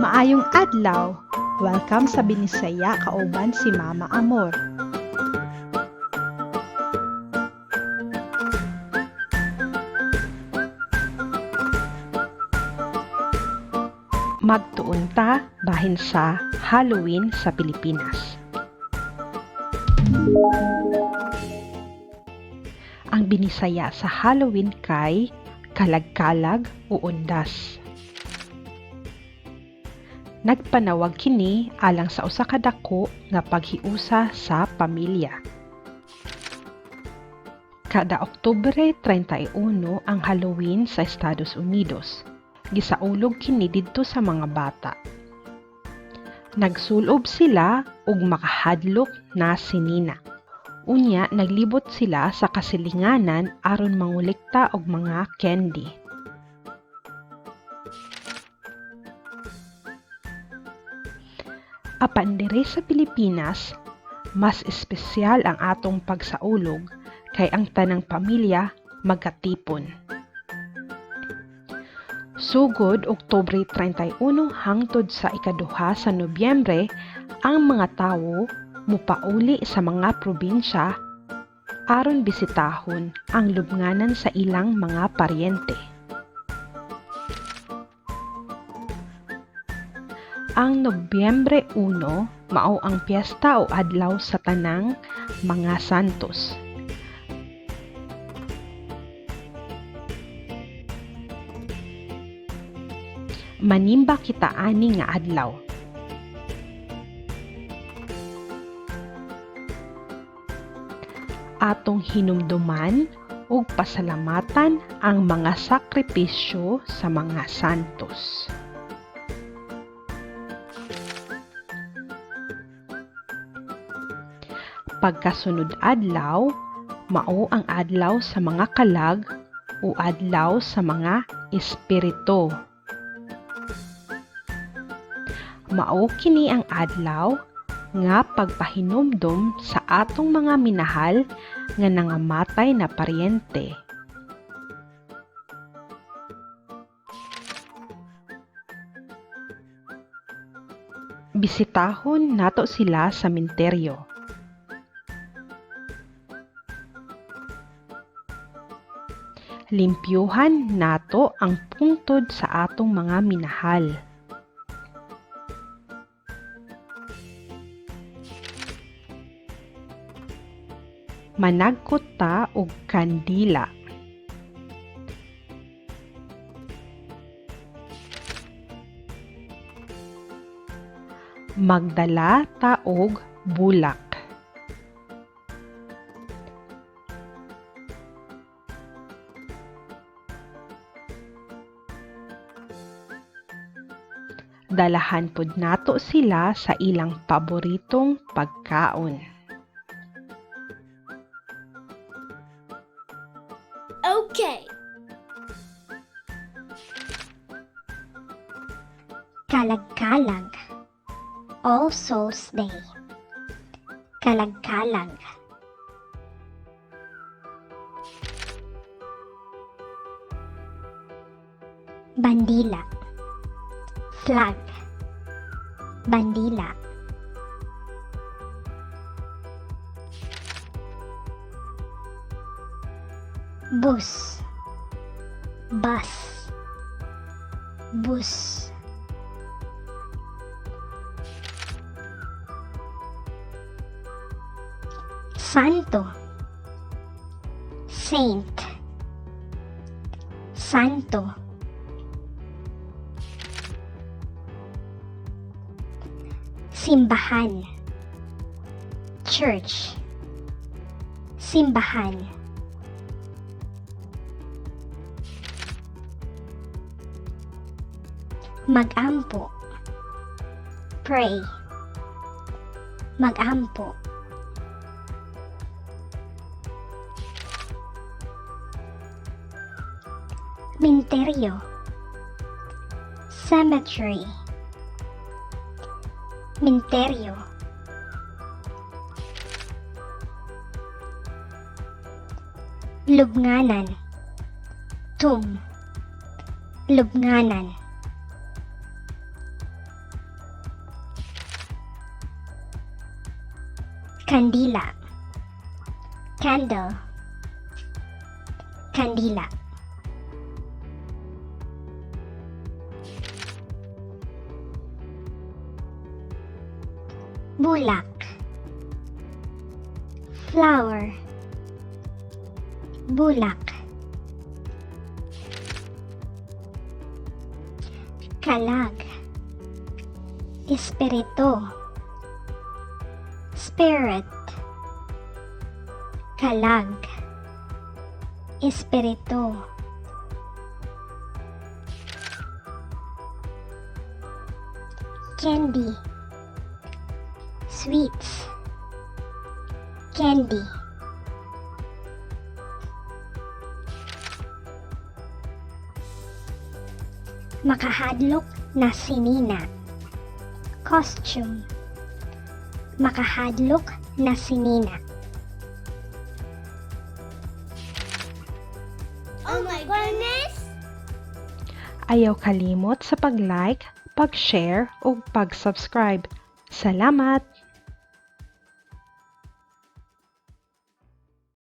Maayong adlaw. Welcome sa Binisaya kauban si Mama Amor. Magtuon ta bahin sa Halloween sa Pilipinas. Ang Binisaya sa Halloween kay kalagkalag o undas. Nagpanawag kini alang sa usa ka dako nga paghiusa sa pamilya. Kada Oktubre 31 ang Halloween sa Estados Unidos. Gisaulog kini didto sa mga bata. Nagsulob sila ug makahadlok na sinina. Unya naglibot sila sa kasilinganan aron mangolekta og mga candy. Apan diri sa Pilipinas, mas espesyal ang atong pagsaulog kay ang tanang pamilya magkatipon. Sugod Oktubre 31 hangtod sa ikaduha sa Nobyembre, ang mga tawo mopauli sa mga probinsya aron bisitahon ang lubnganan sa ilang mga paryente. Ang Nobyembre 1 mao ang piyesta o adlaw sa tanang mga santos. Manimba kita ani nga adlaw. Atong hinumduman ug pasalamatan ang mga sakripisyo sa mga santos. Pagkasunod adlaw, mao ang adlaw sa mga kalag o adlaw sa mga espiritu. Mao kini ang adlaw nga pagpahinumdom sa atong mga minahal nga nangamatay na paryente. Bisitahon nato sila sa minteryo. Limpyuhan nato ang pungtod sa atong mga minahal. Managkot ta og kandila. Magdala ta og bulak. Dalahan pod nato sila sa ilang paboritong pagkaon. Okay. Kalagkalag. All Souls Day. Kalagkalag. Bandila. Flag. Bandila. Bus. Bus. Bus. Santo. Saint. Santo. Simbahan. Church. Simbahan. Magampo. Pray. Magampo. Minteryo. Cemetery. Minteryo. Lubnganan. Tomb. Lubnganan. Kandila. Candle. Kandila. Bulak. Flower. Bulak. Kalag. Espiritu. Spirit. Kalag. Espiritu. Candy. Sweets. Candy. Makahadlok na sinina. Costume. Makahadlok na sinina. Oh my goodness! Ayaw kalimot sa pag-like, pag-share ug pag-subscribe. Salamat!